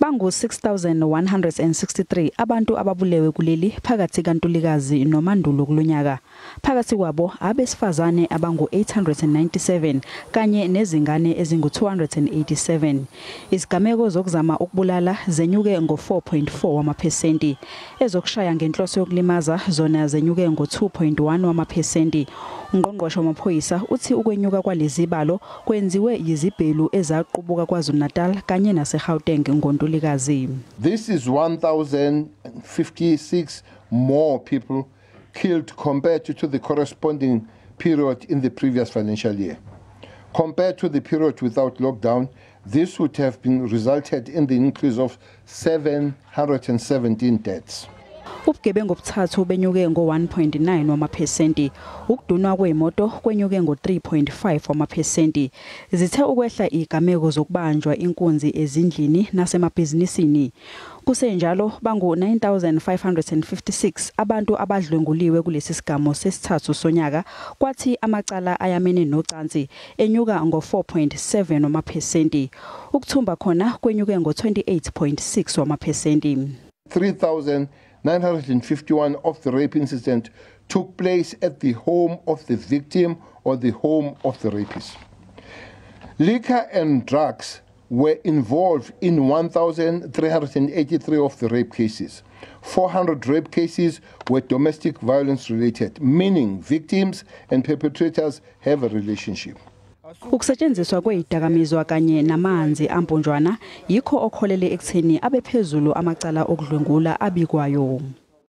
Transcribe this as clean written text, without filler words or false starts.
Bangu-6,163 abantu ababulewe kuleli phakathi kaNtulikazi noMandulo kulonyaka. Phakathi kwabo abesifazane abangu-897 kanye nezingane ezingu-287. Izigameko zokuzama ukubulala zenyuke ngo-4.4 wamaphesenti. Ezokushaya ngenhloso yokulimaza zona zenyuke ngo-2.1 wamaphesenti. Ungqongqoshe wamaphoyisa uthi ukwenyuka kwalezi zibalo kwenziwe yizibhelu ezaqubuka KwaZulu-Natal kanye naseGauteng ngoNtulikazi. This is 1,056 more people killed compared to the corresponding period in the previous financial year. Compared to the period without lockdown, this would have been resulted in the increase of 717 deaths. Ubugebengu obuthathu benyuke ngo-1.9 wamaphesenti, ukudunwa kwezimoto kwenyuke ngo-3.5 wamaphesenti. Zithe ukwehla izigameko zokubanjwa inkunzi ezindlini nasemabhizinisini. Kusenjalo bangu-9556 abantu abadlwenguliwe kulesi sigamo sesithathu sonyaka, kwathi amacala ayamene nocansi enyuka ngo-4.7 wamaphesenti. Ukuthumba khona kwenyuke ngo-28.6 wamaphesenti. 3,951 of the rape incidents took place at the home of the victim or the home of the rapist. Liquor and drugs were involved in 1,383 of the rape cases. 400 rape cases were domestic violence related, meaning victims and perpetrators have a relationship. Ukusetshenziswa kwezidakamizwa kanye namanzi amponjwana yikho okholele ekutheni abe phezulu amacala okudlwengula abikwayo.